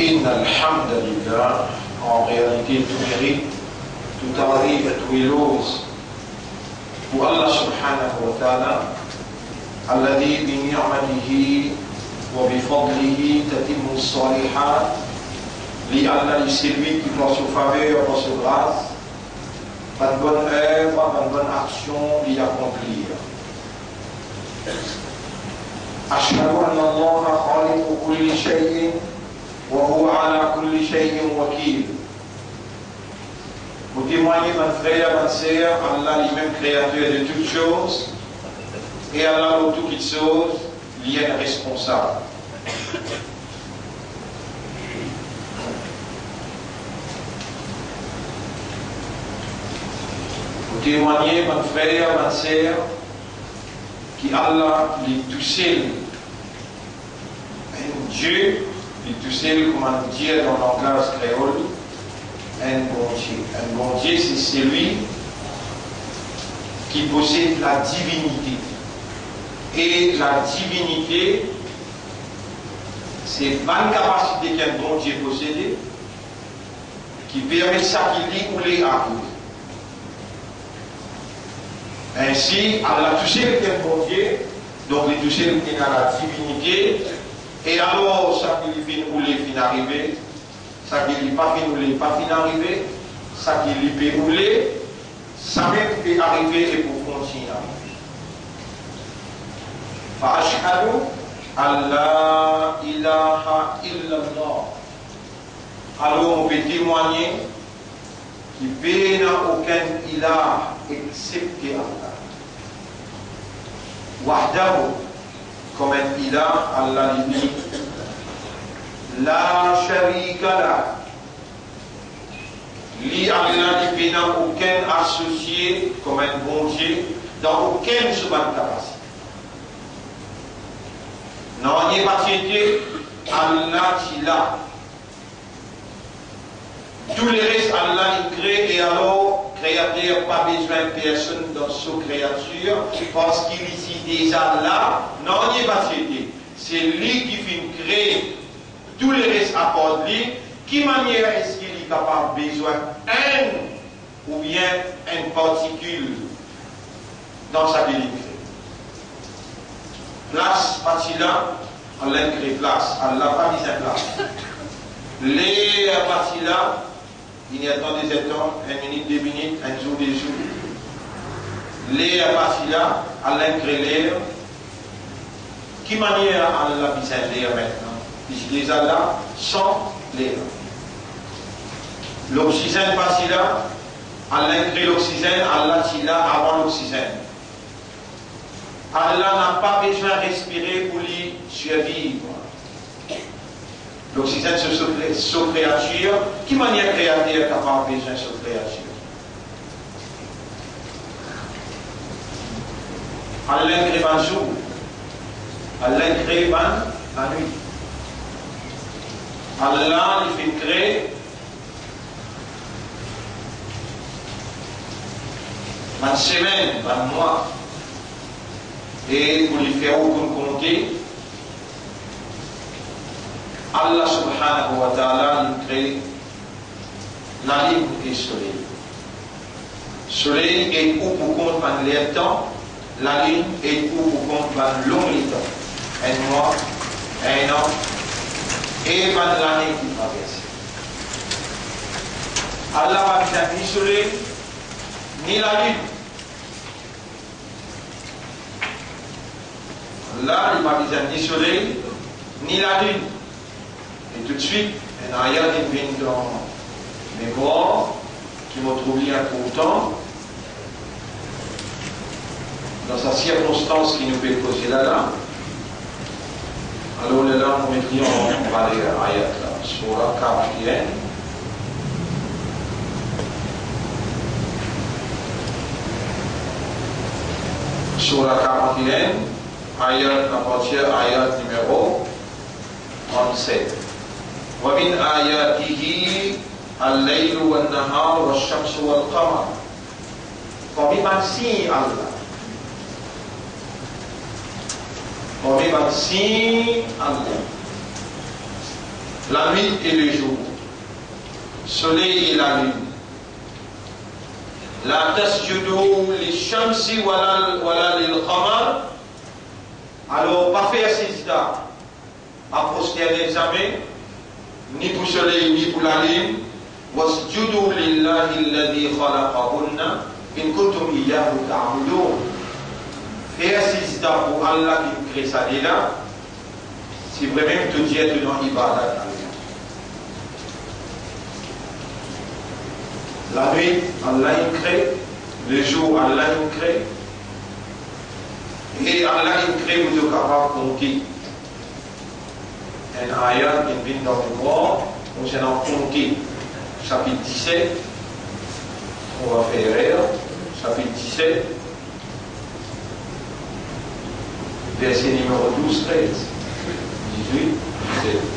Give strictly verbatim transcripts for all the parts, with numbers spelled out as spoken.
إن الحمد لله, an realite, tou merit, tou tarif, tou eloz pou Allah subhanahu wa ta'ala, الذي بنعمته وبفضله تتم الصالحات, li Allah, li selwi ki par so faver, par so gras, bann bonn erv, bann bonn aksion li akonplir. أشهد أن الله خالق كل شيء وهو على كل شيء وكيل. Mo temwagne, bann frer, bann ser, Allah limem kreater de tout soz, e Allah lor tou kiksoz li enn responsab. Mo temwagne, bann frer, bann ser, ki Allah li tousel enn Die, li tousel, kouma nou dir dan langaz kreol, enn Bondie. Enn Bondie, se selwi ki posed la divinite. E la divinite, se bann kapasite ki enn Bondie posede, ki permet sa ki li oule arive. Ensi, Allah tousel ki enn Bondie, donk li tousel ki ena la divinite, e alor sa ki li finn oule finn arive, sa ki li pa finn oule pa finn arive, sa ki li pe oule, samem pe arive e pou kontign arive. فأشهد أن لا إله إلا الله. Alor, mo pe temwagne ki pena okenn ilah exepte Allah. وحده, kom enn ilah, Allah li inik. لا شريك له. Li, Allah, li pena okenn asosie kom enn Bondie dan okenn so bann kapasite. Nanye pa ti ete, Allah ti la. Tou leres Allah inn kree, e alor kreater pa bizin personn dan so kreatir, parski li ti deza la, nanye pa ti ete. Se li ki finn kree tou leres apar li. Ki manier eski li kapav bizin enn oubien enn partikil dan sa ki li kree? Plas pa ti la, Allah inn kree plas, Allah pa bizin plas. Ler pa ti la, inertan, dezertan, enn minit, de minit, enn zour, de zour. Ler pa ti la, Allah inn kree ler. Ki manier Allah bizin ler aster? Li ti deza la san ler. Loksizenn pa ti la, Allah inn kree loksizenn, Allah ti la avan loksizenn. Allah napa bizin respire pou li sirviv. Loksizenn so, so, so kreatir, ki manier kreater kapav bizin so kreatir? Allah inn kree bann zour, Allah inn kree bann lanwit. Allah, li finn kree bann semenn, bann mwa, e pou li fer ou konn konte, Allah subhanahu wa ta'ala, li kree lalinn e soley. Soley ed ou pou kont bann lertan, lalinn ed ou pou kont bann long letan, enn mwa, enn an, e bann lane ki traverse. Allah pa bizin ni soley, ni lalinn. Allah, li pa bizin ni soley, ni lalinn. E toutswit, enn ayat inn vinn dan memwar, ki mo trouv li inportan, dan sa sirkonstans ki nou pe koze la la. Alor, lerla mo met li an, mo va lir ayat la. Sura karant-e-enn. Sura karant-e-enn, ayat, apartir ayat nimero trannset. ومن آياته الليل والنهار والشمس والقمر. Parmi bann sign Allah. Parmi bann sign Allah. La nuit et le jour, soleil et la lune. La tasjudu lishamsi wala, wala lil qamar. Alor, pa fer sijda, pa prosterné zame, ni pou soley, ni pou lalinn. Wasjudu lillahi alladhi khalaqahunna in kuntum iyyahu ta'budun. Fer sijda pou Allah ki kre sa de la, si vremem to dir to dan ibadat Allah. Lanwit, Allah inn kre, lezour, Allah inn kre, e Allah inn kre pou to kapav konte. Enn ayat ki vinn dan memwar, konsernan konte, sapit diset, on va fer erer, sapit diset, verse nimero douz, trez, dizwit, diset.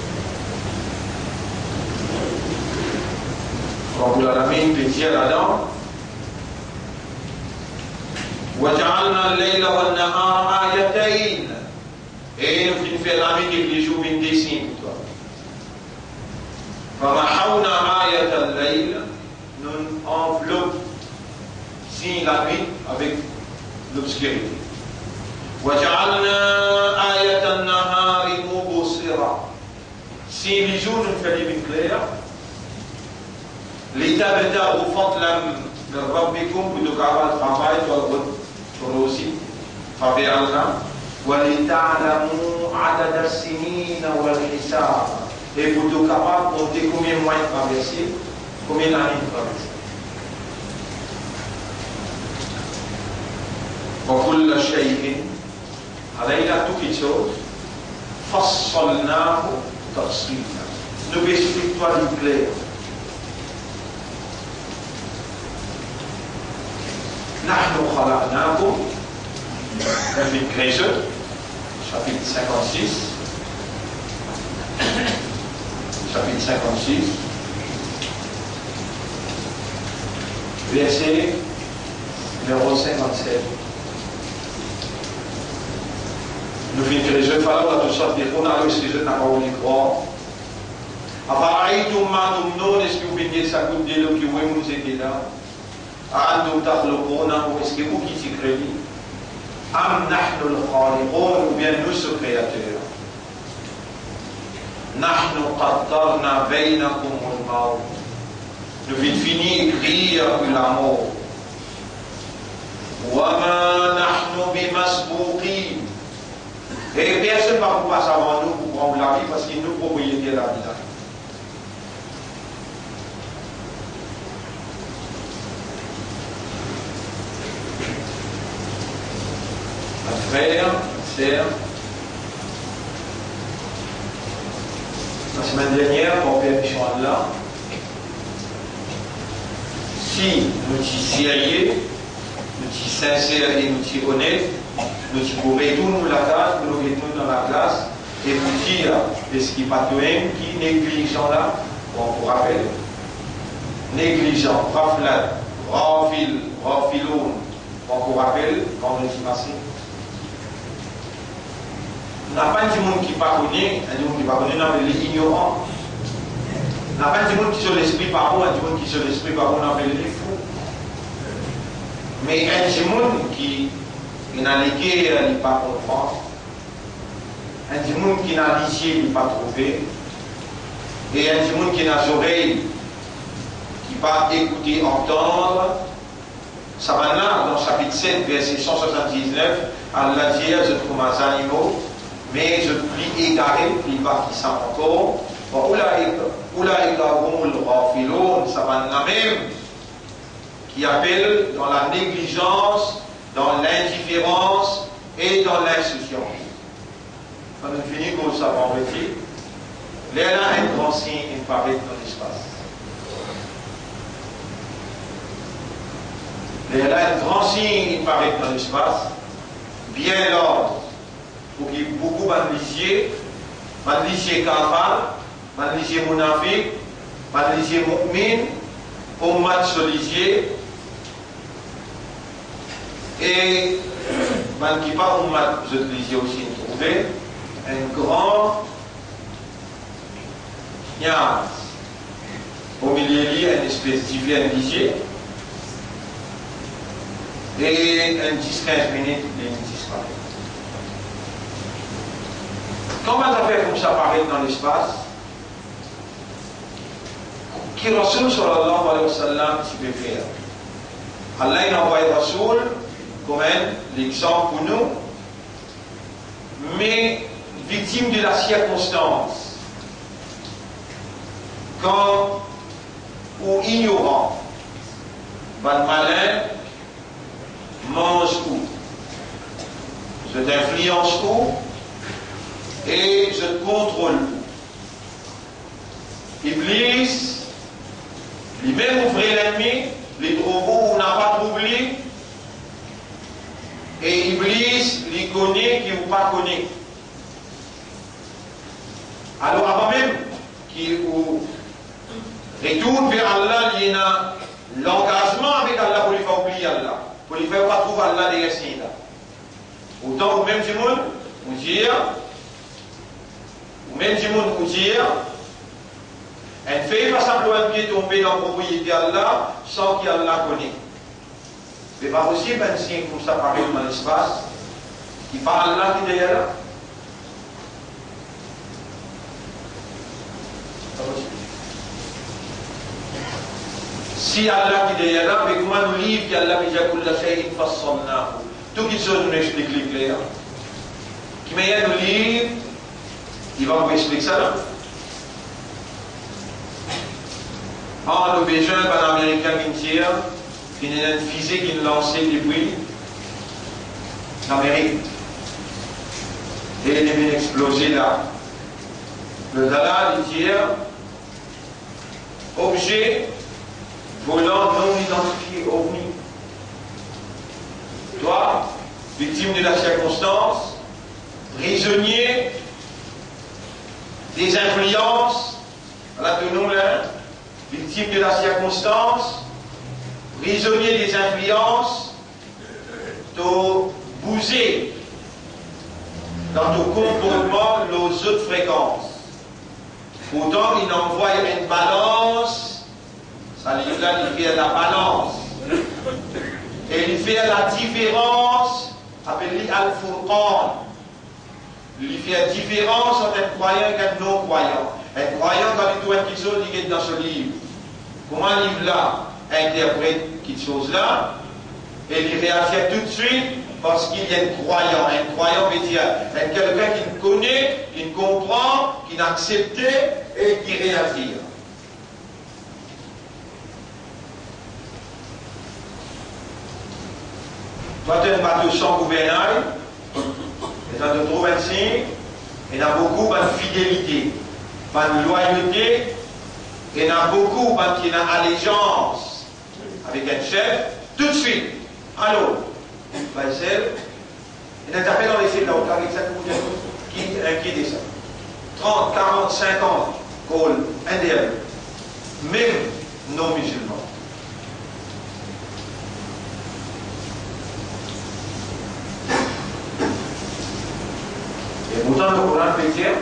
Rabbul Alamin pe dir ladan, "Wa ja'alna al-layla wan-nahara ayatayn." E nou finn fer lanwit ek lezour vinn de sign pou twa. Fa mahawna ayatal layl, nou anvlop sign lanwit avek lobskirite. Wa ja'alna ayatan nahari mubsira. Sign lezour, nou fer li vinn kler. Litabtaghu fadlan min rabbikum, pou nou kapav travay, pou nou trouv faver Allah. Wa lita'lamu adada sinina wal hisab. E pou nou kapav konte konbien mwa inn traverse, konbien lane inn traverse. Wa kulla shay'in, ala inn tou kiksoz, fassalnahu tafsila. Nou pe explik twa li kler. Nahnu khalaqnakum, nou finn kre zot, sapit sinkant-sis, sapit sinkant-sis, verse nimero sinkant-set. Nou finn kre zot, fala, tousa, depi kouma, alor eski zot napa oule krwar? Afara'aytum ma tumnun, eski ou finn get sa gout delo ki ou mem ou zete la? A antum takhluqunahu, eski ou ki ti kre li? Am nahnul khaliqun, oubien nou so kreater? Nahnu qaddarna baynakumul mawt. Nou finn fini ekrir pou lamor. Wa ma nahnu bimasbuqin. E personn pa pou pas avan nou pou pran ou lavi, parski nou propriyeter lavi la. Frer, ser, lasemenn dernier, par permision Allah, si nou ti serye, nou ti sinser e nou ti onet, nou ti pou retourn nou lakaz, pou nou retourn dan laklas, e pou dir, eski pa tomem ki neglizan la? Ou ankor rapel? Neglizan, ghaflat, ghafil, ghafiloun. Ou ankor rapel vandredi pase? Napa enn dimoun ki pa kone, enn dimoun ki pa kone, nou apel li ignoran. Napa enn dimoun ki so lespri pa bon, enn dimoun ki so lespri pa bon, nou apel li fou. Me enn dimoun ki ena leker, li pa konpran. Enn dimoun ki ena lizie, li pa trouve. E enn dimoun ki ena zorey, ki pa ekoute, antann. Sa bann la, dan sapit set, verse san swasanndiznef, Allah dir, zot kouma zanimo, me zot pli egare, pli ba ki sa ankor. Wa ulaika, ulaika humul ghafiloun, sa bann la mem ki apel dan laneglizans, dan lindiferans e dan linsousians. Kan nou fini koz sa vandredi, lerla enn gran sign inn paret dan lespas. Lerla enn gran sign inn paret dan lespas, bien larz, pou ki boukou bann lizie, bann lizie kafar, bann lizie mounafik, bann lizie mo'min, oumat so lizie, e bann ki pa oumat zot lizie osi, trouve enn gran Niaz. Omilie li, enn espes dife, enn lizie. E enn dis kinz minit, li disparet. Kan bann zafer koumsa paret dan lespas, ki Rasoul sallallahu alayhi wa sallam ti pe fer? Allah inn anvway Rasoul kouma enn lexanp pou nou, me viktim de lasirkonstans. Kan ou ignoran, bann malin manz ou, zot inflians ou e zot kontrol ou. Iblis, limem ou vre lennmi, li trouv ou, ou napa trouv li, e Iblis, li kone ki ou pa kone. Alor, avan mem ki ou retourn ver Allah, li ena langazman avek Allah pou li fer ou bliye Allah, pou li fer ou pa trouv Allah deryer sien la. Otan ou mem dimoun, ou dir, ou mem dimoun, ou dir, enn fey pa sap lor enn pie tonbe dan propriete Allah san ki Allah kone. Me pa posib enn sign koumsa paret dan lespas, ki pa Allah ki deryer la. Pa posib. Si Allah ki deryer la, me kouma nou liv ki Allah pe dir, "Kulla shay'in fassalnahu." Tou kiksoz nou explik li kler. Ki manier nou liv, li pa pou explik sa la. Ah, nou bizin bann Amerikin vinn tir, finn ena enn fize ki lanse depi Lamerik. E li vinn exploze la. Lotala, li dir, obze volan non idantifie, ovni. Twa, viktim de lasirkonstans, prizonie de zinflians, ala to nom la, viktim de lasirkonstans, prizonie de zinflians, to bouze dan to konportman lor zot frekans. Pourtan, inn anvway enn balans, sa liv la, li fer labalans. E li fer ladiferans, apel li Al-Furqan. Li fer diferans ant enn krwayan ek enn non-krwayan. Enn krwayan, kan li trouv enn kiksoz, li get dan so liv. Kouma liv la interpret kiksoz la, e li reazir toutswit, parski li enn krwayan. Enn krwayan ve dir enn kelkenn ki kone, ki konpran, ki aksepte e ki reazir. Twa, to enn bato san gouvernay, letan to trouv enn sign, ena boukou bann fidelite, bann lwayote, ena boukou bann ki ena alezans avek enn sef, toutswit, alor, Faisal, ena zafer dan lesiel la, ou kapav get sa pou dir ki inkiete sa. Trant, karant, sinkant kol, enn deryer lot. Mem non-mizilman. E pourtan, Lekoran pe dir,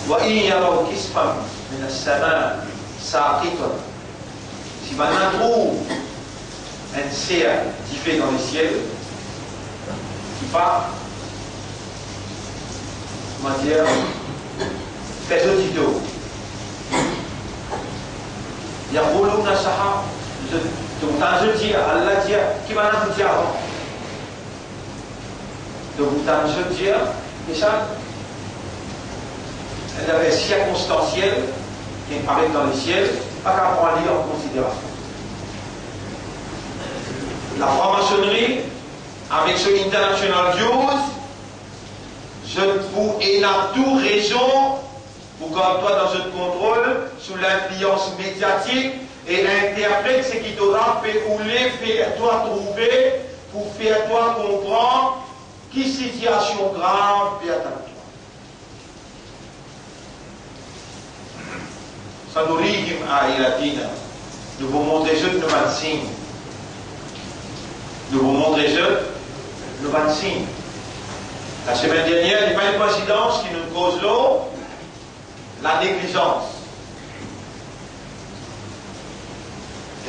"Wa in yaraw kisfan minas samai saqitan." Si bann la trouv enn ser dife dan lesiel, ki pa, koumadir, fer zot ditou, yaquluna sahab, zot, donk, tann zot dir, Allah dir, ki bann la pou dir avan? Donk, ou tann zot dir, e sa, enn zafer sirkonstansiel, ki paret dan lesiel, pa kapav pran li an konsiderasion. Lafranmasonri, avek so International Jews, zot pou ena tou rezon pou gard twa dan zot kontrol, sou linflians mediatik, e interpret seki Torat pe oule fer twa trouve, pou fer twa konpran ki sitiasion grav pe atann twa. Sanurihim ayatina, nou pou montre zot nou bann sign. Nou pou montre zot nou bann sign. Lasemenn dernier, li pa enn koinsidans ki nou koz lor la neglizans.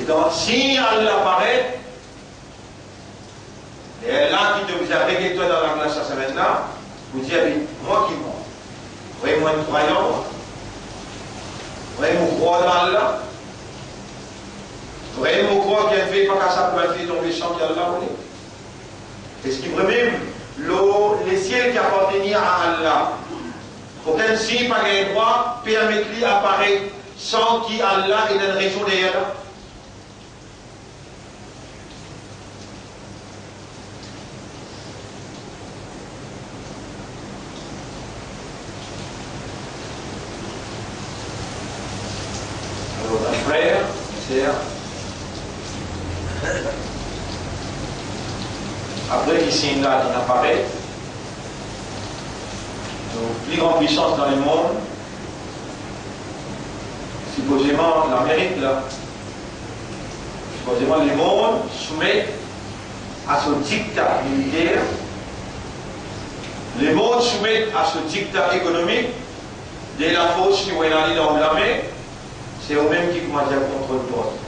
E kan sign Allah paret, e la ki to bizin regard twa dan laglas sa semenn la, pou dir, "Be, mwa ki mwa? Vremem mo krwayan? Vremem mo krwar dan Allah? Vremem mo krwar ki enn fey pa kapav, enn fey tonbe san ki Allah vole?" Eski vremem lor lesiel ki apartenir a Allah, okenn sign pa gagn drwa permet li aparet san ki Allah ena enn rezon deryer la? Alor, bann frer, ser, apre ki sign la inn aparet, nou pli gran pwisans dan lemond, sipozeman Lamerik la, sipozeman lemond soumet a so dikta militer, lemond soumet a so dikta ekonomik, de lafors ki ou ena li dan ou lame, se oumem ki koumans gagn kontrol port.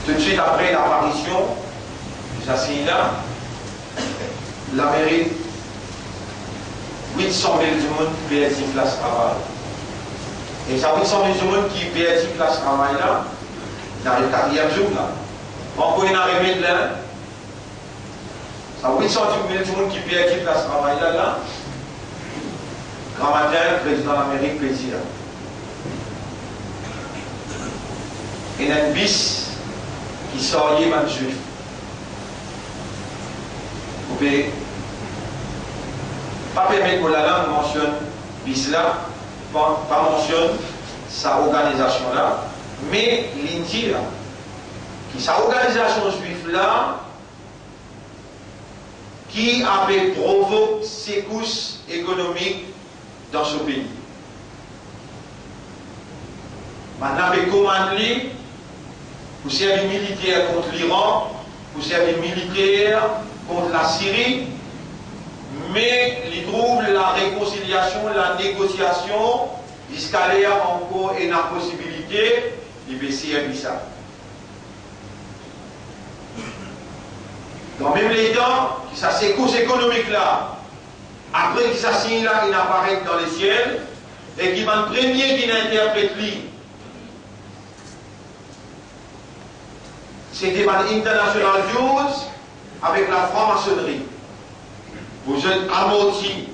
Toutswit apre laparision de sa sign la, Lamerik, wit san mil dimoun perdi plas travay. E sa wit san mil dimoun ki perdi plas travay la, inn ariv katriyem zour la. Ankor ena remed la, sa wit san mil dimoun ki perdi plas travay la, la, gramatin, prezidan Lamerik pe dir, ena enn bis ki sarye bann Zwif. Ou pe pa permet mo lalang mansionn bis la, pa, pa mansionn sa organizasion la, me li dir ki sa organizasion Zwif la ki ape provok sekous ekonomik dan so pei. Bannla pe komann li pou servi militer kont Liran, pou servi militer kont Lasiri, me li trouv larekonsiliasion, lanegosiasion, ziska ler ankor ena posibilite, li pe servi sa. Dan mem letan ki sa sekous ekonomik la, apre ki sa sign la inn aparet dan lesiel, e ki bann premie ki'nn interpret li, se te bann International Jews avek lafranmasonnri. Pou zot amorti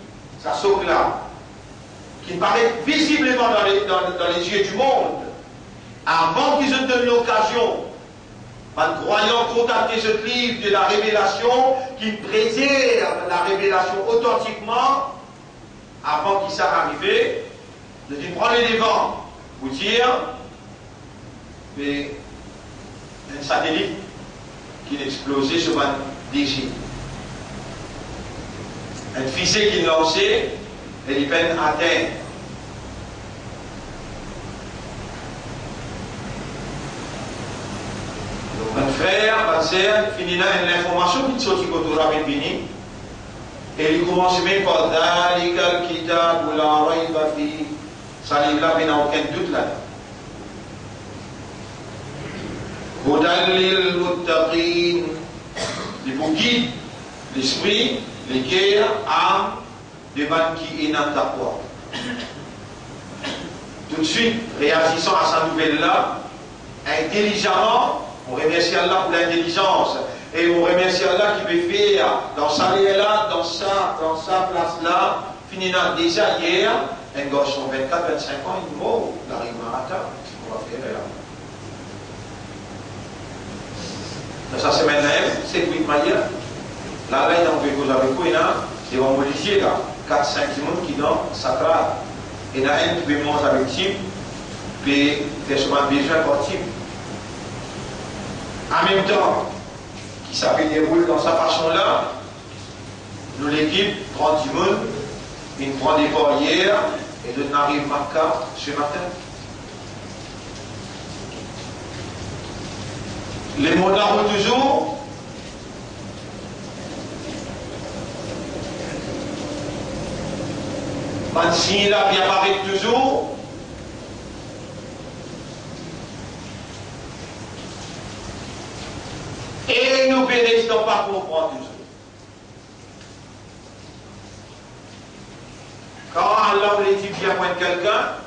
sa sok la, ki paret vizibleman dan le, dan, dan lezie dimond, avan ki zot donn lokazion bann krwayan kontakte zot liv de la Revelasion, ki prezerv la Revelasion otantikman, avan ki sa arive, zot inn pran ledevan pou dir, me enn satelit ki'nn exploze so bann dezil. Enn fize ki'nn lanse e li pa'nn atenn. Donk, bann frer, bann ser, finn ena enn linformasion ki'nn sorti kot ou la, finn vini, e li koumans mem par "Dhalikal kitabu la rayba fih", sa liv la pena okenn dout ladan. "Hudan lil muttaqin", li pou gid lespri, leker, am de bann ki ena takwa. Toutswit, reazisan a sa nouvel la, intelizaman, mo remersie Allah pou lintelizans, e mo remersie Allah ki pe fer dan sa ler la, dan sa, dan sa plas la, finn ena deza yer, enn garson vennkat, vennsink an, inn mor, lari Marata, mo pa fer la. Dan sa semenn la mem, set wit may la, la, la, ena, mo pe koz avek ou, ena devan mo lizie la, kat, sink dimoun ki dan sakrat. Ena enn ki pe manz avek tib, pe fer so bann bezwin par tib. Anmemtan ki sa pe deroul dan sa fason la, nou lekip, trant dimoun, inn pran depar yer e zot inn ariv Makka se matin. Lemond la roul touzour. Bann sign la pe aparet touzour, e nou pe res dan pa konpran touzour. Kan Allah oule dir bien pou enn kelkenn,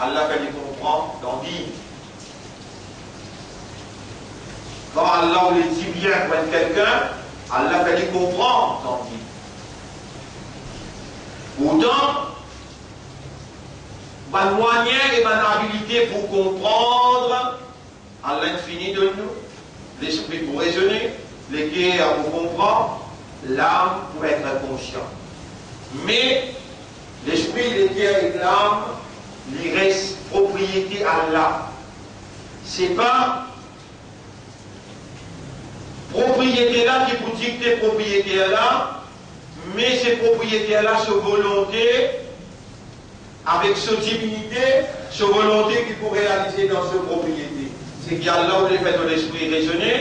Allah fer li konpran dan Bib. Kan Allah oule dir bien pou enn kelkenn, Allah fer li konpran dan Bib. Pourtan, bann mwayin e bann abilite pou konpran, Allah inn fini donn nou, lespri pou rezone, leker pou konpran, lam pou et konsian. Me lespri, leker ek lam, li res propriete Allah. Se pa propriete la ki pou dikte propriete la, me se propriete la so volonte, avek so divinite, so volonte ki pou realize dan so propriete. Seki Allah oule fer to lespri rezone,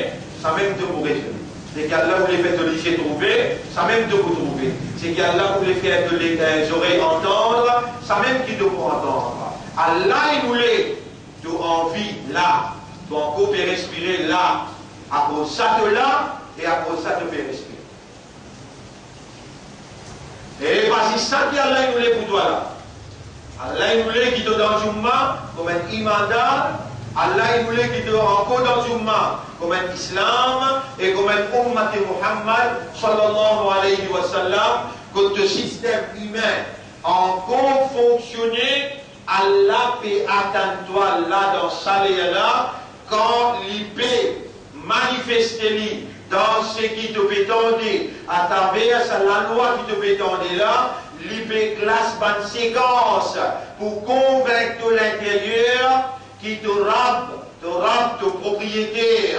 samem to pou rezone. Seki Allah oule fer to lizie trouve, samem to pou trouve. Seki Allah oule fer to le-, eh, zorey antann, samem ki to pou antann. Allah inn oule to anvi la, to ankor pe respire la, akoz sa to la, e akoz sa to pe respire. E pa zis sa ki Allah inn oule pou twa la. Allah inn oule ki to dan zouma kouma enn imandar, Allah inn oule ki to ankor dan zouma kouma enn Islam e kouma enn Ummat Muhammad sallallahu alayhi wa sallam, kot to sistem imin ankor fonksione, Allah pe atann twa la dan sa ler la, kan li pe manifeste li dan seki to pe tande, atraver sa lalwa ki to pe tande la, li pe klas bann sekans pou konvink to linteryer ki to Rab, to Rab, to propriete,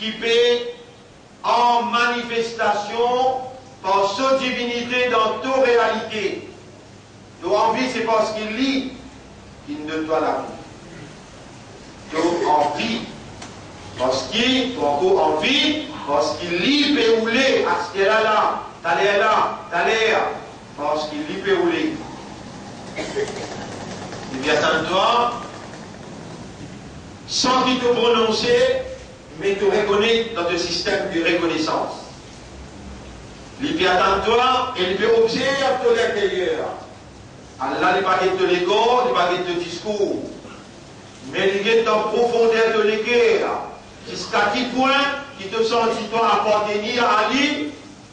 ki pe an manifestasion par so divinite dan to realite. To anvi, se parski li inn donn twa lavi. To anvi, parski to ankor anvi, parski li pe oule, aster la, la, taler la, taler, parski li pe oule. Li pe atann twa, san ki to prononse, me to rekonet dan to sistem de rekonesans. Li pe atann twa e li pe obzerv to linteryer. Allah, li pa get to lekor, li pa get to diskour, me li get dan profonder to leker, ziska ki pwin ki to santi twa apartenir a li,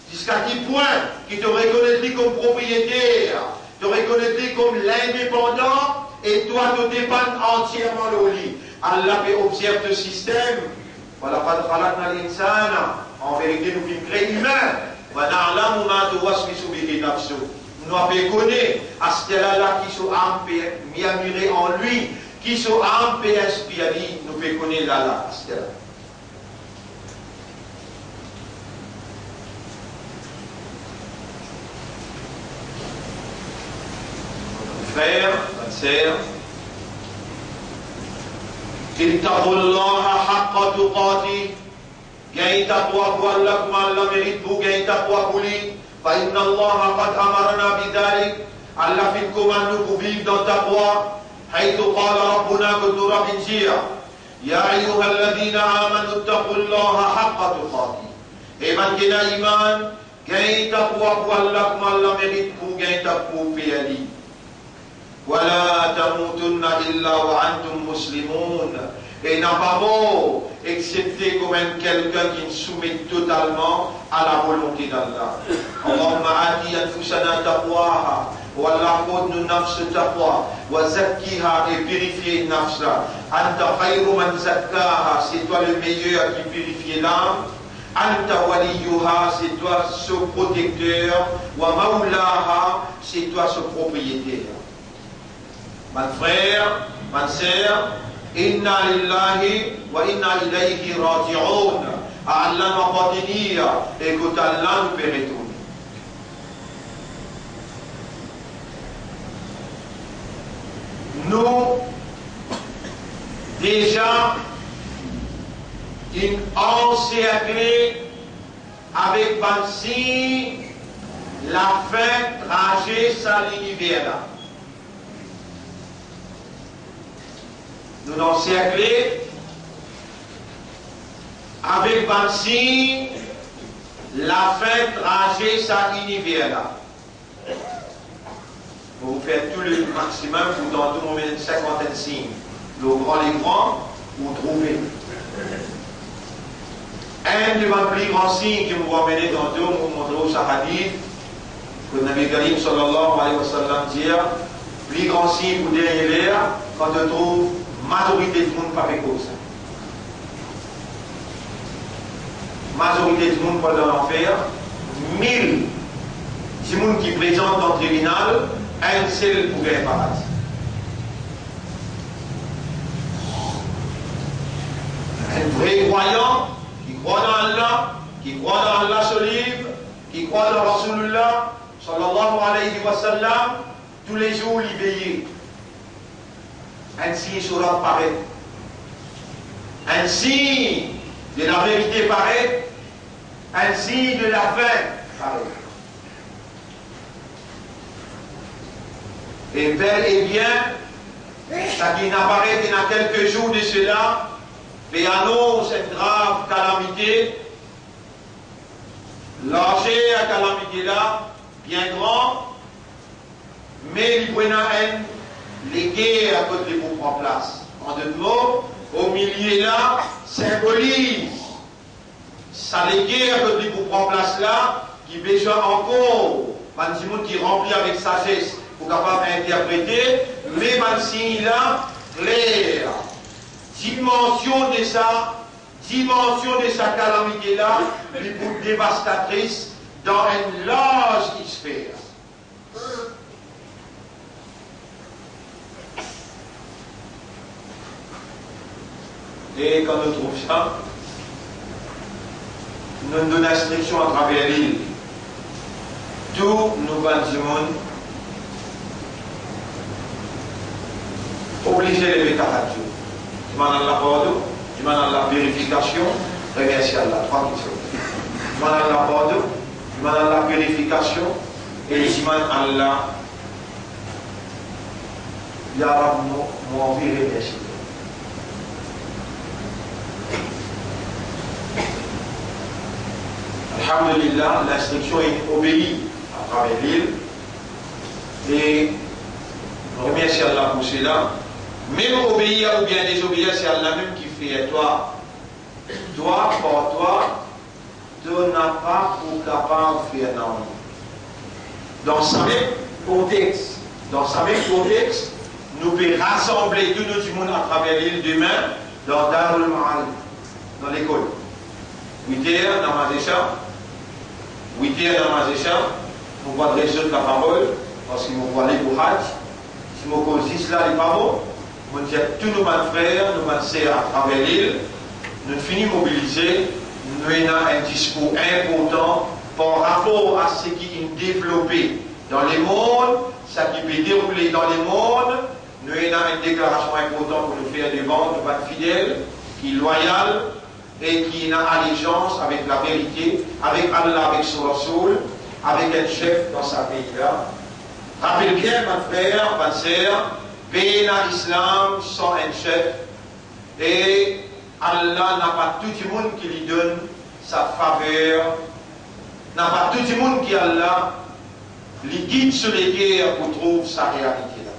ziska ki pwin ki to rekonet li kom propriete, to rekonet li kom lindepandan, e twa to depann antierman lor li. Allah pe obzerv to sistem. Wa laqad khalaqnal insana, an verite, nou finn kre imin. Wa na'lamu ma tuwaswisu bihi nafsuh. Nou pe kone aster la, la ki so am pe mirmire an li, ki so am pe inspir li, nou pe kone la, la, aster la. Frer, bann ser, ittaqullaha haqqa tuqatih, gagn taqwa pou Allah kouma Allah merit pou gagn taqwa pou li. Fa innallaha qad amarana bidhalik, Allah finn komann nou pou viv dan taqwa. Haythu qala rabbuna, kot nou Rab inn dir, ya ayyuhalladhina amanu ittaqullaha haqqa tuqatih. E bann ki ena iman, gagn taqwa pou Allah kouma Allah merit pou gagn taqwa pou li. Wa la tamutunna illa wa antum muslimun. E napa mor exepte kouma enn kelkenn ki soumet totalman a lavolonte d'Allah. Allahumma ati anfusana taqwaha. O Allah, akord nou nafs taqwa, wa zakkiha, e pirifie nafs la. Anta khayru man zakkaha, se twa le meyer ki pirifie lam. Anta waliyuha, se twa so protekter, wa mawlaha, se twa so propriyeter. Bann frer, bann ser, inna lillahi wa inna ilayhi raji'un. A Allah nou apartenir e kot Allah nou pe retourne. Nou deza inn anserkle avek bann sign Lafin traze sa liniver la. Nou anserkle avek bann sign lafin traze sa liniver la. Mo pou fer tou le maximum pou tanto mo met enn sinkantenn sign lor gran lekran pou trouve. Enn de bann pli gran sign ki mo pou amene tanto, mo pou montre ou sa hadis, kot Nabi Karim sallallahu alayhi wa sallam dir, pli gran sign pou dernie ler, kan to trouv mazorite dimoun pa pe koz. Mazorite dimoun pou al dan lanfer, mil dimoun ki prezant dan tribinal, enn sel pou gagn paradi. Enn vre krwayan ki krwar dan Allah, ki krwar dan Allah so liv, ki krwar dan Rasoulillah sallallahu alayhi wa sallam, toulezour li veye. Enn sign so rod paret. Enn sign de laverite paret. Enn sign de lafin paret. E bel e bien, sa ki inn aparet ena kelke zour de sela, pe anons enn grav kalamite. Larzer kalamite la bien gran, me li pou ena enn leker kot li pou pran plas. An dot mo, omilie la sinboliz sa leker kot li pou pran plas la, ki bezwin ankor bann dimoun ki ranpli avek sazes pou kapav interprete, me bann sign la kler. Dimansion de sa, dimansion de sa kalamite la, li pou devastatris dan enn larz sfer. E kan nou trouv sa, nou donn instriksion atraver lil, tou nou bann dimoun oblize leve tahajjud. Dimann Allah pardon, dimann Allah pirifikasion, remersie Allah, trwa kiksoz. Dimann Allah pardon, dimann Allah pirifikasion, e dimann Allah, ya Rab, mo, mo anvi remersie twa. Alhamdulillah, linstriksion inn obei atraver lil. E nou remersie Allah pou sela. Mem obeir oubien dezobeir, se Allah mem ki fer twa. Twa, par twa, to napa pou kapav fer nanye. Dan sa mem kontex, dan sa mem kontex, nou pe rasanble tou nou dimoun atraver lil demin dan Darul Maarif, dan lekol. Wit er, namaz Esha. Wit er, namaz Esha. Mo pou adres zot laparol, parski mo pou ale pou Haj. Si mo koz zis la, li pa bon. Mo dir tou nou bann frer, nou bann ser atraver lil, nou fini mobilize, nou ena enn diskour inportan par rapor a seki inn devlope dan lemond, seki pe deroule dan lemond, nou ena enn deklarasion inportan pou nou fer devan nou bann fidel ki lwayal e ki ena alizans avek laverite, avek Allah, avek so Rasoul, avek enn sef dan sa pei la. Rapel bien, bann frer, bann ser, pena Islam san enn sef, e Allah napa tou dimoun ki li donn sa faver, napa tou dimoun ki Allah li gid so leker pou trouv sa realite la.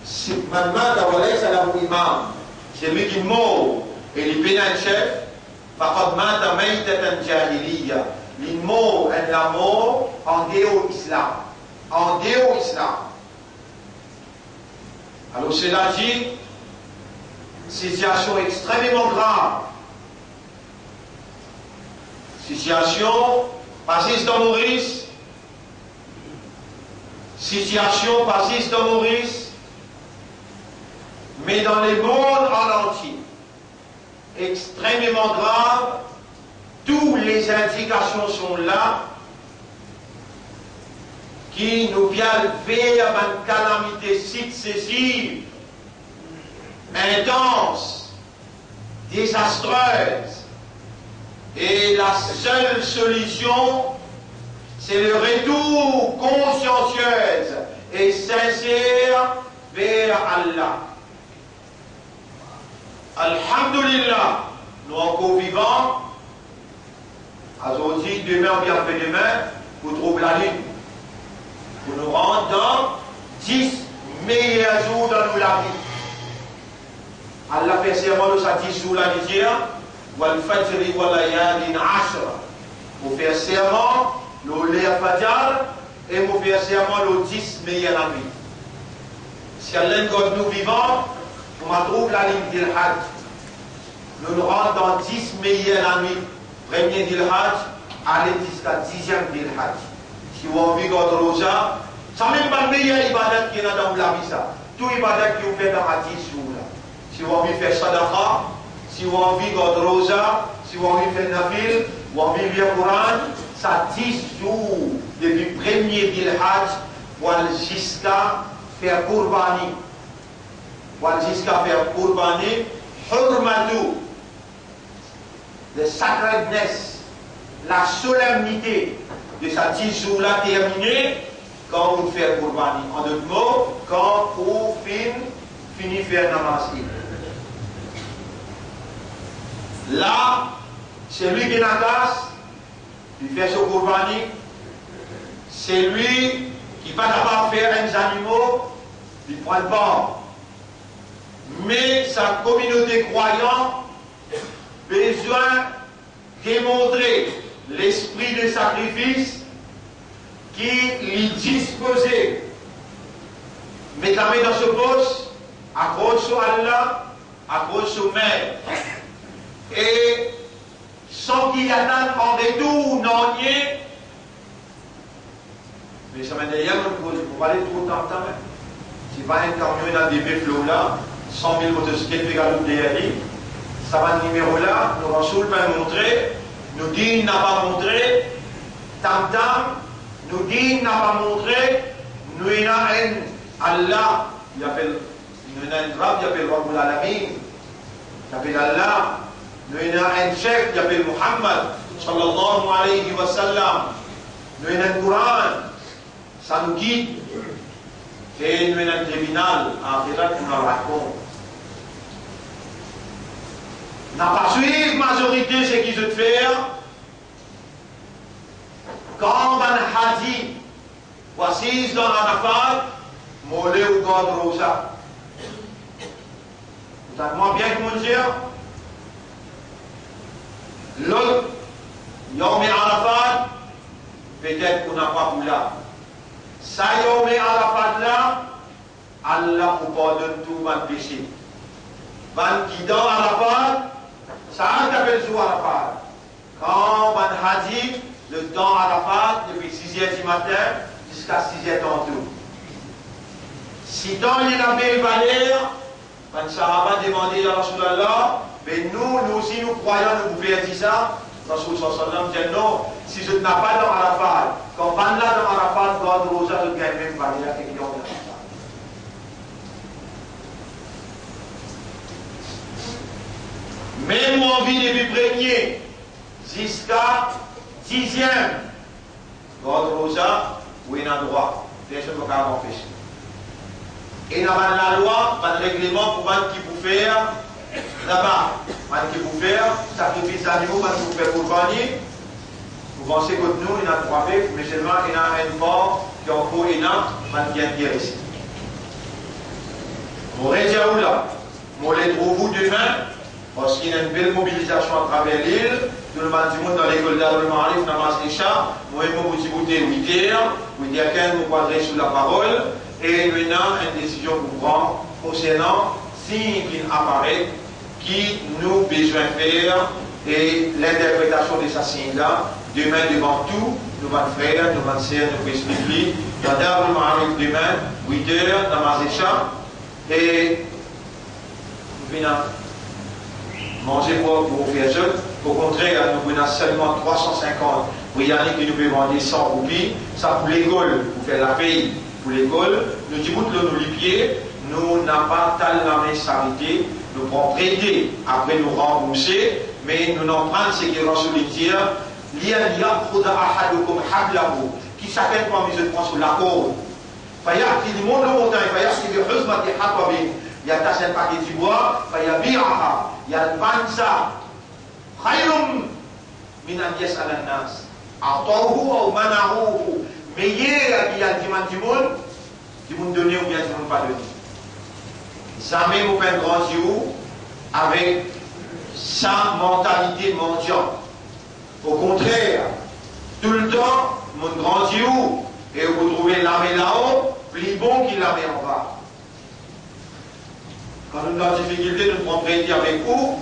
Si man, man, ta wala sa la pou imam, selwi ki mor e li pena enn sef, faqad mata maytatan jahiliya, li mor enn lamor andeor Islam, andeor Islam. Alor, sela dir, sitiasion extrememan grav. Sitiasion pa zis dan Moris, sitiasion pa zis dan Moris, me dan lemond an antie. Extrememan grav, tou lezindikasion sont la ki nou pe al ver bann kalamite siksesiv, intans, dezastrez, e lasel solision, C'est le retour consciencieux et sincère vers Allah. Alhamdulillah, nou ankor vivan. Azordi, demin oubien apre demin, pou trouv lalinn. Pou nou rant dan dis meyer zour dan nou lavi. Allah fer serman lor sa dis zour la, li dir, "Wal fajri wa layalin ashr." Mo fer serman lor ler fajar e mo fer serman lor dis meyer lanwit. Si Allah inn gard nou vivan, nou va trouv lalinn Dilhaj. Nou rant dan dis meyer lanwit, premie Dilhaj, ale ziska diziem Dilhaj. Si ou anvi gard roza, sa mem bann meyer ibadat ki ena dan ou lavi sa. Tou ibadat ki ou fer dan sa dis zour la. Si ou anvi fer sadaqa, si ou anvi gard roza, si ou anvi fer nafil, ou anvi lir Koran, sa dis zour, depi premie Dilhaj, pou al ziska fer kourbani. Pou al ziska fer kourbani, hurmatu, the sacredness, la solemnité de sa dis zour la termine kan ou fer kourbani. An dot mo, kan ou finn fini fer namaz Eid. La, selwi ki ena kas, li fer so kourbani. Selwi ki pa kapav fer enn zanimo, li pran par. Me sa kominote krwayan bizin demontre lespri de sakrifis ki li dispoze met lame dan so pos, akroz so Allah, akroz so mer, e san ki li atann an retour nanye. Me sa bann deryer, mo pou, pou pale tro Tam Tam, hein. Si pa enn kamion ena de bef lor la, san mil motosiklet pe galoup deryer li, sa bann nimero la, nou Rasoul pa montre, nou din napa montre, Tam Tam, nou din napa montre, nou ena enn Allah, li apel Nou ena enn Rab, li apel Rabbul Alamin, li apel Allah. Nou ena enn Sheikh, li apel Muhammad, sallallahu alayhi wa sallam. Nou ena enn Koran, sa nou gid. E nou ena enn tribinal, axirat, pou nou rakont. Napa swiv mazorite seki zot fer. Kan bann haji pou asiz dan Arafat, mo le ou gard roza. Ou tann mwa bien ki mo dir? Lot Yawm Arafat, petet ou napa pou la. Sa Yawm Arafat la, Allah pou pardonn tou bann pese. Bann ki dan Arafat, sa ki apel zour Arafat. Kan bann haji, zot dan Arafat depi siz er dimatin ziska siz er tanto. Sitan li ena bel valer, bann sahaba demande, "Ya Rasoulullah, be nou, nou osi nou krwayan, nou pou perdi sa?" Rasoul sallallahu alayhi wa sallam dir, "Non, si zot napa dan Arafat, kan bann la dan Arafat gard roza, zot gagn mem valer ek Yawm Arafat." Mem ou anvi depi premie ziska diziem, gard roza, ou ena drwa, personn pa kapav anpes ou. Ena bann lalwa, bann regleman pou bann ki pou fer zaba, bann ki pou fer sakrifis zanimo, bann ki pou fer kourbani. Pou vanse kot nou, ena trwa bef, me selman ena enn par ki ankor ena bann ki interese. Mo redir ou la, mo le trouv ou demin, parski ena enn bel mobilizasion atraver lil, tou bann dimoun dan lekol Darul Maarif, namaz Isha, mo, mo pou dibout wit er, wit er kinz, mo pou adres ou laparol, e nou ena enn desizion pou pran konsernan sign ki finn aparet, ki nou bizin fer, e linterpretasion de sa sign la, demin devan tou nou bann frer, nou bann ser, nou pou explik li dan Darul Maarif demin, wit er, namaz Isha, e nou finn manze pou, pou ofer zot. Okontrer, nou ena selman trwa san sinkant briani ki nou pe vande san roupi, sa pou lekol, pou fer lapey pou lekol. Nou dibout lor nou lipie, nou napa tal lame sarite, nou pran prete, apre nou ranbourse, me nou ena pran seki Rasoul dir, Li an ya'khudha ahadukum hablahu, ki sakenn parmi zot pran so lakord, faya'ti, li mont lor montagn, faya'ti bi huzmati hatabin, li atas enn pake dibwa, fayabi'aha, li al vann sa, khayrun min an yas'ala an-nas a'tawhu aw mana'uhu, meyer ki al dimann dimoun, dimoun done oubien dimoun pa done. Zame mo finn grandi ou avek sa mantalite mandian. Okontrer, toultan mo grandi ou e ou pou trouve lame lao pli bon ki lame anba. Kan nou dan difikilte, nou pran kredi avek ou,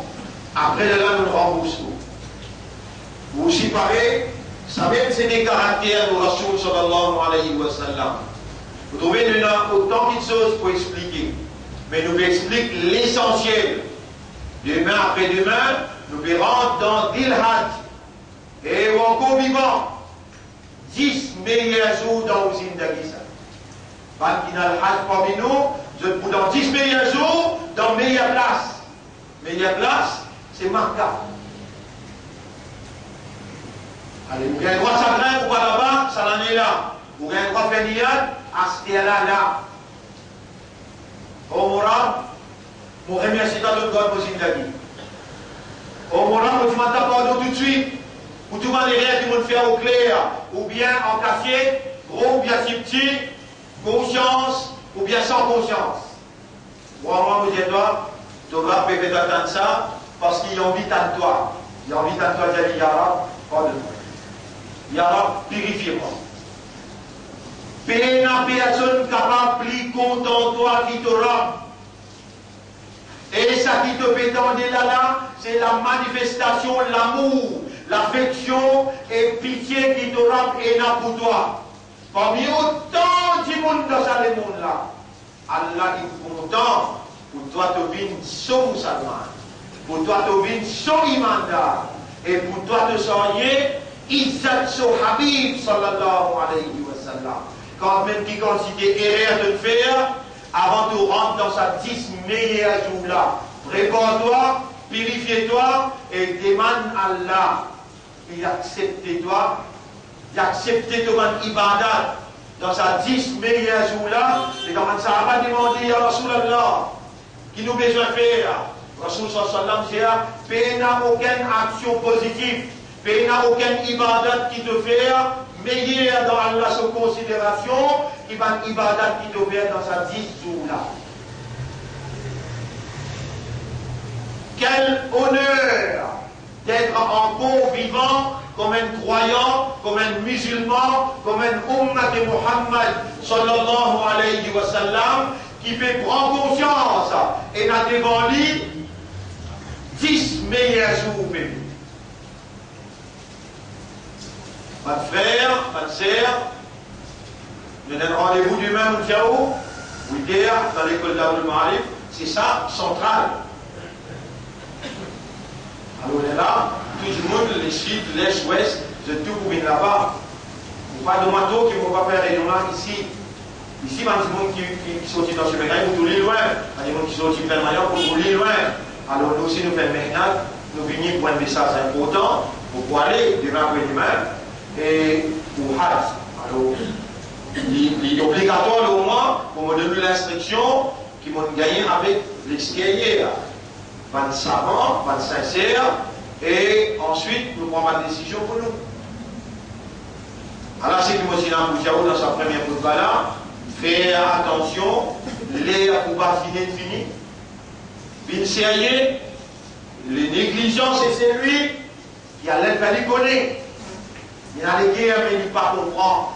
apre lerla nou ranbours ou. Ou osi parey, sa mem se de karakter nou Rasoul sallallahu alayhi wa sallam. Ou trouve, nou ena otan kiksoz pou explike, me nou pe explik lesansiel. Demin, apre demin, nou pe rant dan Dilhaj, e ou ankor vivan. Dis meyer zour dan ou zindagi sa. Bann ki ena al Haj parmi nou, zot pou dan dis meyer zour, dan meyer plas. Meyer plas, se Makka. Ale, ou gagn drwa sagrin pou al laba, sa lane la. Ou gagn drwa fer niyat, aster la, la. O mo Rab, mo remersie twa, to gard mo zindagi. O mo Rab, mo dimann twa pardon toutswit pou tou bann erer ki mo fer okler oubien an kasiet, gro oubien tipti, konsians oubien san konsians. Mwa, mwa, mo dir twa, to Rab pe fer twa tann sa, parski li anvi tann twa. Li anvi tann twa, dir li, ya Rab, pardonn mwa. Ya Rab, pirifie mwa. Pena personn kapav pli kontan twa ki to Rab. E sa ki to pe tande la la, se lamanifestasion lamour, lafeksion e pitie ki to Rab ena pou twa. Parmi otan dimoun dan sa lemond la, Allah inn kontan pou twa to vinn so Mousalman, pou twa to vinn so imandar, e pou twa to sarye izzat so Habib, sallallahu alayhi wa sallam. Kan mem ki kantite erer to fer, avan to rant dan sa dis meyer zour la, prepar twa, pirifie twa e demann Allah li aksepte twa, li aksepte to bann ibadat dan sa dis meyer zour la. E kan bann sahaba demande, ya Rasoul Allah, ki nou bizin fer? Rasoul sallallahu alayhi wa sallam dir, pena okenn aksion pozitif, pena okenn ibadat ki to fer meyer dan Allah so konsiderasion ki bann ibadat ki to fer dan sa dis zour la. Quel honneur d'être encore vivant comme un croyant, comme un musulman, comme un ummat de Muhammad, sallallahu alayhi wa sallam, ki pe pran konsians ena devan li dis meyer zour pe vini. Bann frer, bann ser, nou ena randevou demin, mo dir ou, wit er, dan lekol Darul Maarif, se sa, santral. Alor, lerla, tou dimoun, lesid, les, wes, zot tou pou vinn laba. Ou pa demann mwa tro ki mo pa fer reynion la isi. Isi, bann dimoun ki, ki, ki sorti dan Semenay pou trouv li lwin, bann dimoun ki sorti Plen Mayank pou trouv li lwin. Alor, nou osi, nou fer mehnat, nou vini pou enn mesaz inportan, pou, pou ale, demin, apre demin, e pou Haj. Alor, li, li obligatwar, omwin, pou mo donn ou linstriksion ki mo gagne avek lexteryer. Bann savan, bann sinser, e answit, nou pran bann desizion pou nou. Ala seki mo ti ena pou dir ou dan sa premie khoutba la, fer atansion, ler pou badine fini. Vinn serye, le neglizan se selwi ki al enn fer li kone. Li ena leker, me li pa konpran.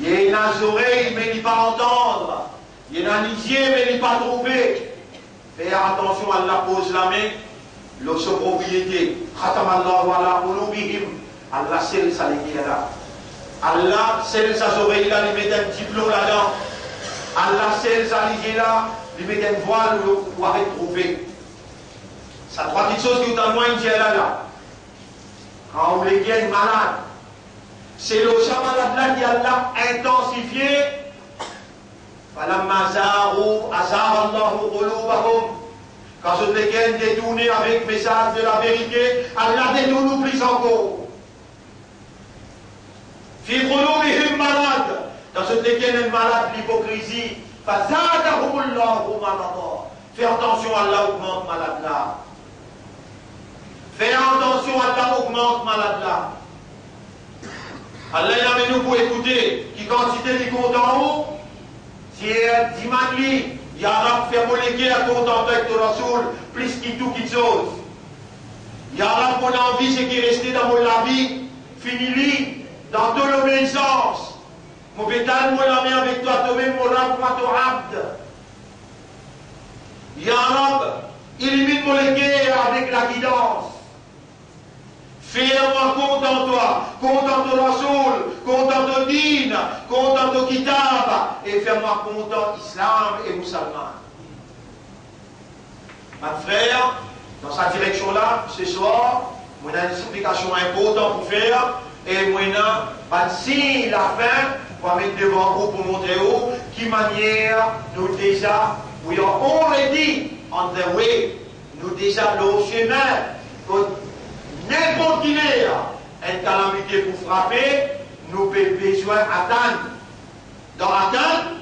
Li ena zorey, me li pa antann. Li ena lizie, me li pa trouve. Fer atansion, Allah poz lame lor so propriete. Khatamallahu ala qulubihim. Allah sel sa leker la. Allah sel sa zorey la, li met enn diplon ladan. Allah sel sa lizie la, li met enn vwal pou ou aret trouve. Sa trwa kiksoz ki ou tann mwa dir la la. Kan ou leker inn malad, se lor sa malad la ki Allah intansifie. Falamma zaghu azagha Allahu qulubahum. Kan zot leker detourne avek mesaz de laverite, Allah detourn ou plis ankor. Fi qulubihim marad, dan zot leker ena enn malad lipokrizi, fazadahumullahu marada. Fer atansion, Allah ogmant malad la. Fer atansion, Allah ogmant malad la. Allah inn amenn nou pou ekoute ki kantite li kontan ou, si dimann li, ya Rab, fer mo leker kontan twa ek to Rasoul plis ki tou kiksoz. Ya Rab, mo anvi seki reste dan mo lavi, fini li dan to lobeisans. Mo pe tann mo lame avek twa, tomem mo Rab, mo to abd. Ya Rab, iliminn mo leker avek lagidans. Fer mwa kontan twa, kontan to Rasoul, kontan to din, kontan to kitab, e fer mwa kontan Islam e Mousalman. Bann frer, dan sa direksion la, seswar, mo ena enn siplikasion inportan pou fer, e mo ena bann sign lafin pou met devan ou, pou montre ou ki manier nou deza, we are already on the way, nou deza lor semin, kot ninport ki ler enn kalamite pou frape, nou pe bizin atann. Dan atann,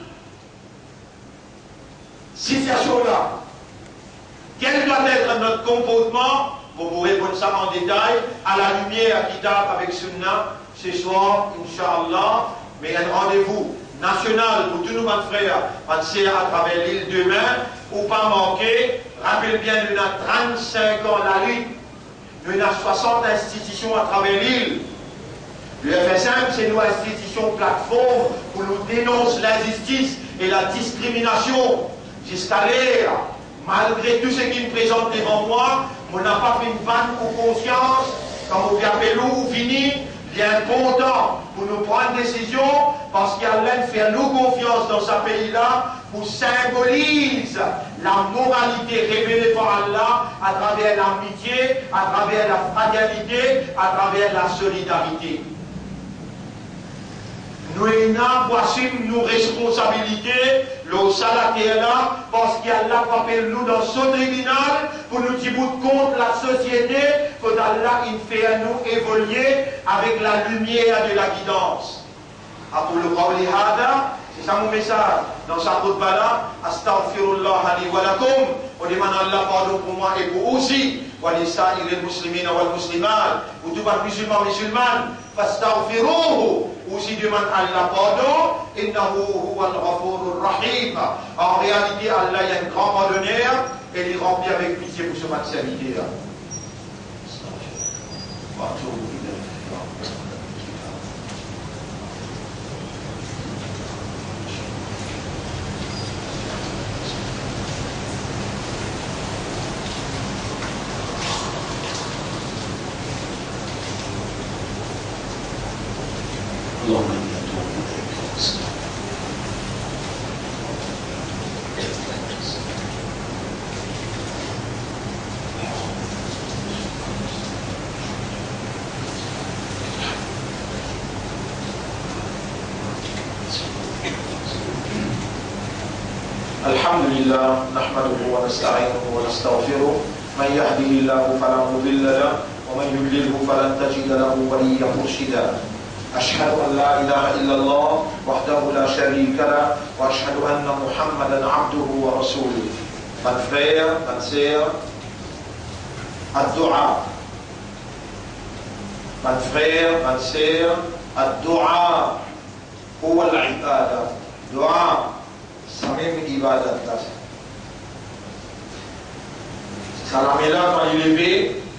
sitiasion la, quel doit être notre comportement? Mo pou reponn sa an detay, a la limier kitab avek sunna, seswar, inshallah, me enn randevou nasional pou tou nou bann frer, bann ser atraver lil demin, ou pa manke, rapel bien, nou ena trant-sink an lalit. Nou ena swasant institision atraver lil. Le F S M, se nou institision platform pou nou denons linzistis e ladiskriminasion. Ziska ler, malgre tou seki inn prezant devan mwa, mo napa finn vann ou konfians, kan mo pe apel ou, ou vini, li inportan pou nou pran desizion, parski Allah inn fer nou konfians dan sa pei la, pou sinboliz lamoralite revele par Allah atraver lamitie, atraver lafraternite, atraver lasolidarite. Nou ena pou asim nou responsabilite lor sa later la, parski Allah pou apel nou dan so tribinal pou nou dibout kont lasosiete, kot Allah inn fer nou evolie avek lalimier de lagidans. أقول قولي هذا, se sa mo mesaz dan sa khutba la. أستغفر الله لي ولكم, mo demann Allah pardon pou mwa e pou ou osi. ولسائر المسلمين والمسلمات, pou tou bann mizilman, mizilman, فاستغفروه, ou osi demann Allah pardon, إنه هو الغفور الرحيم. An realite, Allah li enn gran pardoner e li ranpli avek pitie pou so bann serviter. اللهم إني أتوب إليك. الحمد لله، نحمده ونستعينه ونستغفره. من يهده الله فلا مضل له، ومن يضلله فلن تجد له وليا مرشدا. أشهد أن لا إله إلا الله وحده لا شريك له، وأشهد أن محمدا عبده ورسوله. Bann frer, bann ser, addoua. Bann frer, bann ser, addoua. هو العبادة. Doua, samem ibadat la. Sa lame la, kan li leve,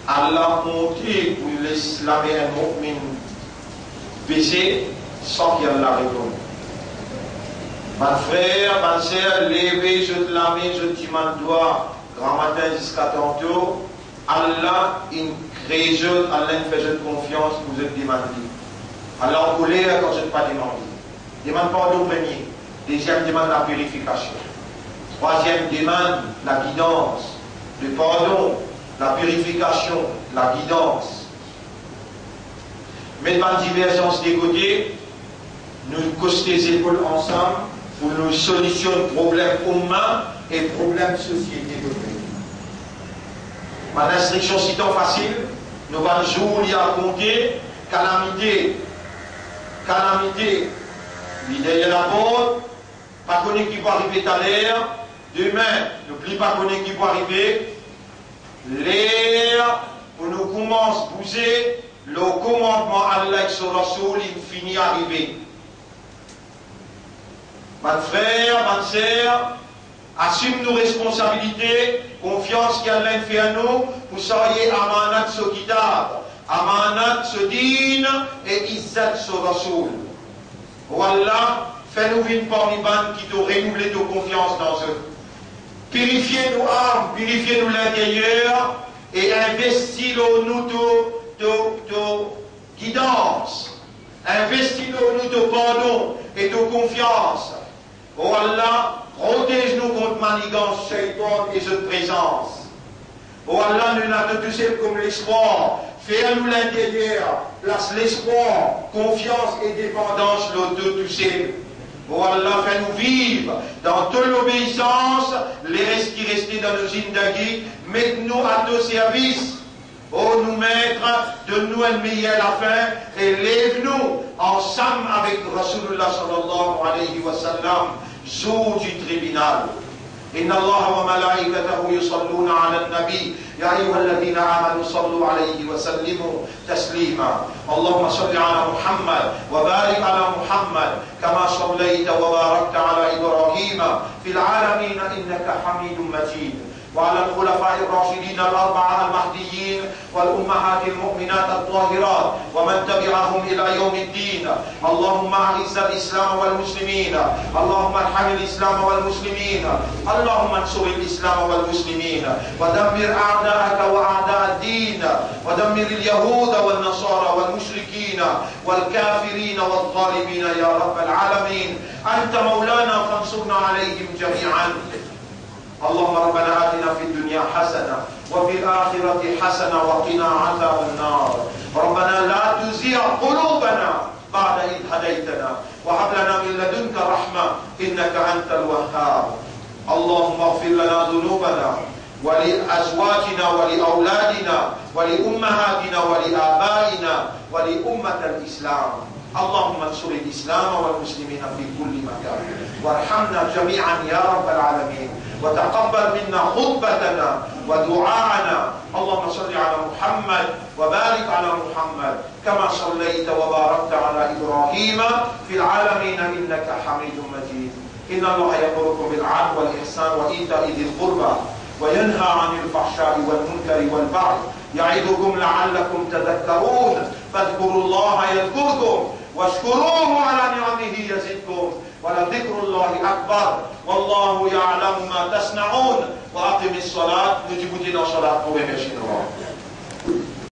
Allah montre pou les lame enn mo'min bese san ki Allah reponn. Bann frer, bann ser, leve zot lame, zot dimann doua, gramatin ziska tanto, Allah inn kree zot, Allah inn fer zot konfians pou zot demann li. Allah ankoler kan zot pa demann li. Demann pardon premie, deziem demann lapirifikasion, trwaziem demann lagidans, le pardon, lapirifikasion, lagidans. Met bann diverzans de kote, nou koste zepol ansam pou nou solisionn problem oumma e problem sosiete kot li. Bann instriksion sitan fasil, nou bann zour li a konte, kalamite, Kalamite, li deryer laport, pa kone ki pou arive taler, demin, nou pli pa kone ki pou arive. Ler pou nou koumans bouze lor komandman Allah ek so Rasoul, li fini arive. Bann frer, bann ser, asim nou responsabilite, konfians ki Allah inn fer nou pou sarye amanat so kitab, amanat so din e izzat so Rasoul. O Allah, fer nou vinn parmi bann ki to renouvle to konfians dan zot. Pirifie nou am, pirifie nou linteryer e investi lor nou to, to, to gidans. Investi lor nou to pardon e to konfians. O Allah, protez nou kont manigans Shaytan e zot prezans. O Allah, nou ena to tousel kom lespwar. Fer nou linteryer plas lespwar, konfians e depandans lor to tousel. O Allah, fer nou viv dan to lobeisans, leres ki reste dan nou zindagi, met nou a to servis. O nou Met, donn nou enn meyer lafin e lev nou ansam avek Rasoulullah sallallahu alayhi wa sallam zour di tribinal. إن الله وملائكته يصلون على النبي، يا أيها الذين آمنوا صلوا عليه وسلموا تسليما. اللهم صل على محمد وبارك على محمد كما صليت وباركت على إبراهيم في العالمين إنك حميد مجيد. وعلى الخلفاء الراشدين الأربعة المهديين والأمهات المؤمنات الطاهرات ومن تبعهم إلى يوم الدين. اللهم أعز الإسلام والمسلمين. اللهم ارحم الإسلام والمسلمين. اللهم انصر الإسلام والمسلمين. ودمر أعداءك وأعداء الدين. ودمر اليهود والنصارى والمشركين والكافرين والظالمين يا رب العالمين. أنت مولانا فانصرنا عليهم جميعا. اللهم ربنا آتنا في الدنيا حسنة وفي الآخرة حسنة وقنا عذاب النار. ربنا لا تزغ قلوبنا بعد إذ هديتنا وهب لنا من لدنك رحمة إنك أنت الوهاب. اللهم اغفر لنا ذنوبنا ولأزواجنا ولأولادنا ولأمهاتنا ولآبائنا ولأمة الإسلام. اللهم انصر الإسلام والمسلمين في كل مكان. وارحمنا جميعا يا رب العالمين. وتقبل منا خطبتنا ودعاءنا. اللهم صل على محمد وبارك على محمد كما صليت وباركت على إبراهيم في العالمين إنك حميد مجيد. إن الله يأمركم بالعدل والإحسان وإيتاء ذي القربى وينهى عن الفحشاء والمنكر والبغي يعظكم لعلكم تذكرون. فاذكروا الله يذكركم واشكروه على نعمه يزدكم ولذكر الله أكبر والله يعلم ما تصنعون. وأقم الصلاة. Nou dibout dan salat pou remersie nou.